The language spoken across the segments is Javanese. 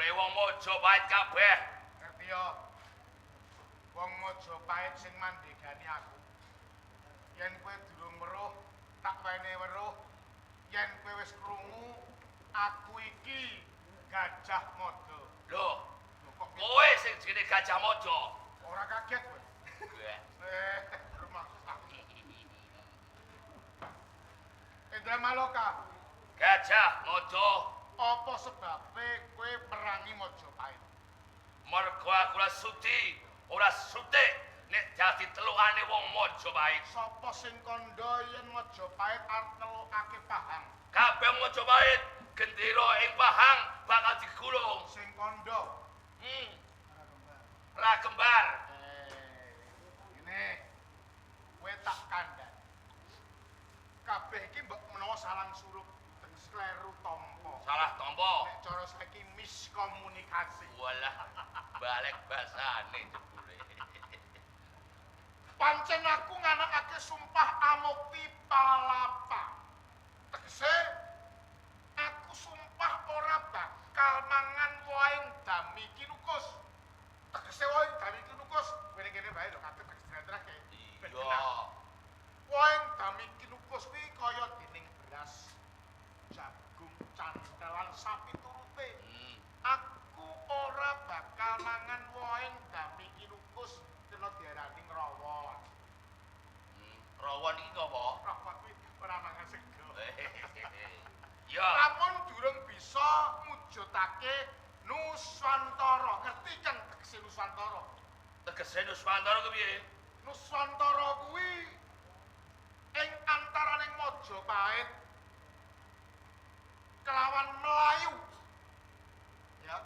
Jebule wong Majapahit kabeh. Ngerti ya? Wong Majapahit sing mandegani aku. Yen kowe durung weruh, tak wene weruh. Yen kowe wis krungu, aku iki Gajah Mada. Lho, kok kowe sing jenenge Gajah Mada. Ora kaget kowe? Eh, rumangsa. Indra Maloka. Gajah Mada. Apa sebabe kowe merangi Majapahit? Mergo aku ora sudi, ora sutik nek dadi telukane wong Majapahit. Sapa sing kandha yen Majapahit arep nelukake Pahang? Kabeh Majapahit gendera ing Pahang bakal digulung. Sing kandha. Ra kembar. Ngene. Kowe tak kandhani. Kabeh iki mbok menawa salang surup teges kleru tampa. Salah tampa. Nek cara saiki miskomunikasi. Walah, balik basane jebule. Pancen aku nganakake sumpah amukti palapa. Tegese aku sumpah ora bakal mangan wohing dami kinukus. Tegese wohing dami kinukus, kene kene bae lho kabeh tak jlentrehke. Iya. Wohing dami kinukus kuwi kaya dening beras, jagung, cantelan sapi turute. Aku ora bakal mangan wohing dami kinukus kena diarani ngrawon. Rawon iki apa? Rawon kuwi ora mangan sego. Ya. Lamun durung bisa mujudake Nuswantara. Ngerti kan tegese Nuswantara? Tegese Nuswantara kuwi piye? Nuswantara kuwi ing antaraning Majapahit kelawan Melayu. Ya.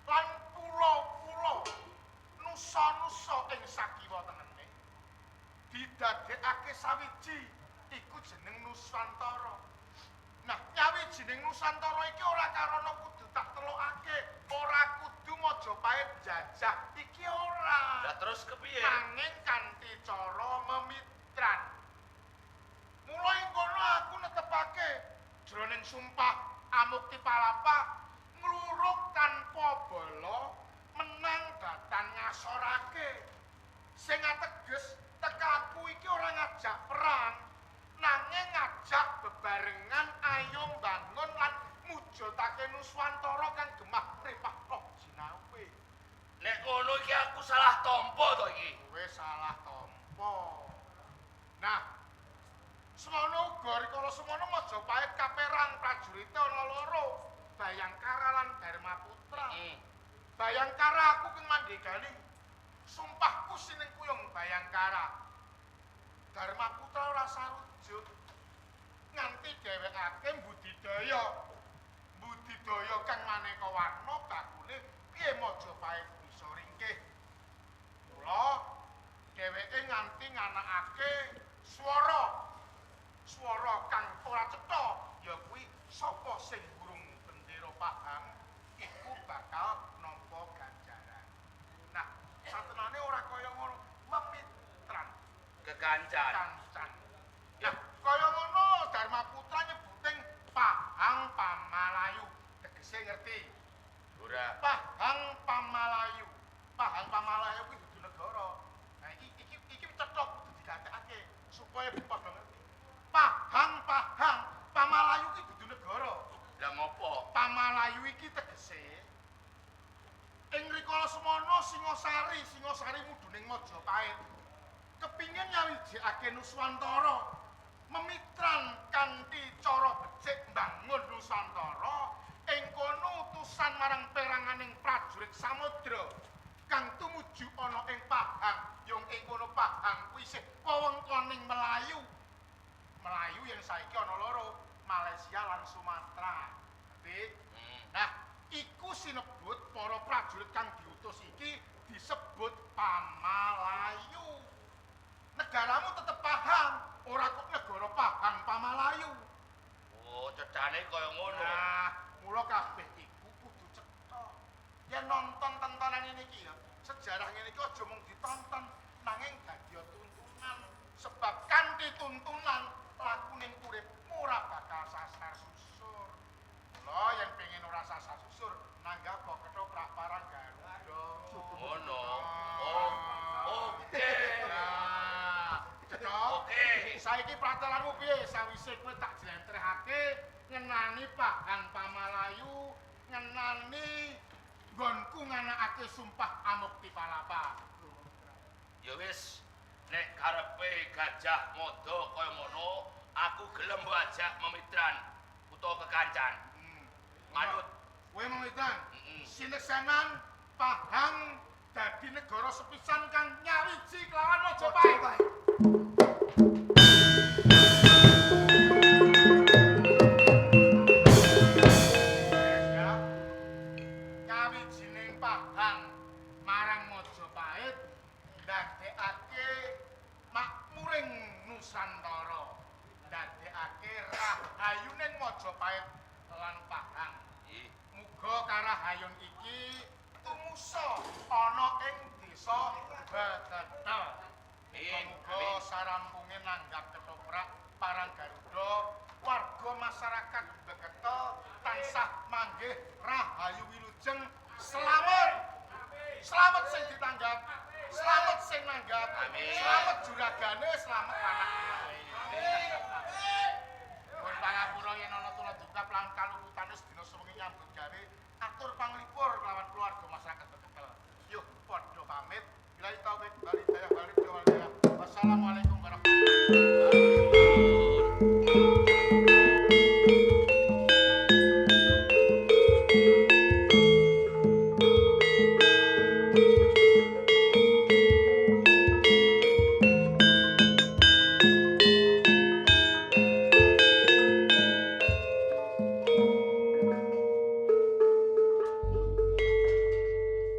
Lan pulo-pulo nusa-nusa ing sakiwa tengene didadekake sawiji iku jeneng Nuswantara. Nah, nyawijining Nuswantara iki ora karana kudu tak telokake, ora kudu Majapahit jajah iki ora. Lah terus kepiye? Nanging kanthi cara memitran. Mula ing kono aku netepake jroning sumpah amukti palapa ngluruk tanpa bala menang datan ngasorake. Sing ateges tekaku iki ora ngajak perang, nanging ngajak bebarengan ayo mbangun lan mujudake Nuswantara kang gemah ripah loh jinawe. Nek ngono iki aku salah tampa to iki. Kowe salah tampa. Nah, semono uga rikala semono Majapahit kaperang prajurite ana loro, Bayangkara lan Darmaputra. Bayangkara aku kang mandegani. Sumpahku sining kuyung Bayangkara. Darmaputra ora sarujuk nganti dhewekake budidaya. Budidaya kang maneka warna bakune piye Majapahit bisa ringkih. Mula dheweke nganti nganakake swara. Swara kang ora cetha ya kuwi sapa sing gurung bendera Pahang iku bakal nampa ganjaran. Nah, satenane ora kaya ngono, memitran kekancan. Kancan. Nah, kaya ngono Darmaputra nyebuting Pahang Pamalayu. Tegese ngerti? Ora. Pahang Pamalayu. Pahang Pamalayu kuwi dudu negara. Nah, iki iki iki cetha kudu digatekake supaya padha ngerti. Pahang Pahang Pamalayu kuwi dudu negara. Lah ngopo? Pamalayu iki tegese ing rikala semono Singasari, Singasari mudhuning Majapahit. Kepingin nyawijikake Nuswantara, memitran kanthi cara becik mbangun Nuswantara ing kono utusan marang peranganing prajurit samudra kang tumuju ana ing Pahang. Yung ing kono Pahang kuwi isih wewengkoning Melayu. Melayu yang saiki ana loro, Malaysia lan Sumatera. Ngerti? Nah, iku sinebut para prajurit kang diutus iki disebut Pamalayu. Negaramu tetep Pahang, ora kok negara Pahang Pamalayu. Oh, cedhane kaya ngono. Nah, mula kabeh iku kudu cetha. Yen nonton tontonan ngene iki ya, sejarah ngene iki aja mung ditonton, nanging dadi tuntunan. Sebab kanthi tuntunan lakuning uripmu ora bakal sasar susur. Mula yen pengen ora sasar susur, Saiki pratelanmu piye sawise kowe tak jlentrehake ngenani Pahang Pamalayu, ngenani nggonku nganakake sumpah amukti palapa. Ya wis, nek karepe Gajah Mada kaya ngono, aku gelem mbok ajak memitran utawa kekancan. Manut. Kowe memitran. Heeh. Sineksenan Pahang dadi negara sepisan kang nyawiji kelawan Majapahit. Ya. Nyawijining Pahang marang Majapahit ndadekake makmuring Nusantara, ndadekake rahayuning Majapahit lan Pahang. Ih, Muga karahayun iki tumusa ana ing desa Beketel. Amin. Muga sarampunge nanggap ketoprak parang Garuda, warga masyarakat Beketel tansah manggih rahayu wilujeng slamet. Slamet sing ditanggap, slamet sing nanggap, Amin. slamet juragane, slamet anak buahe.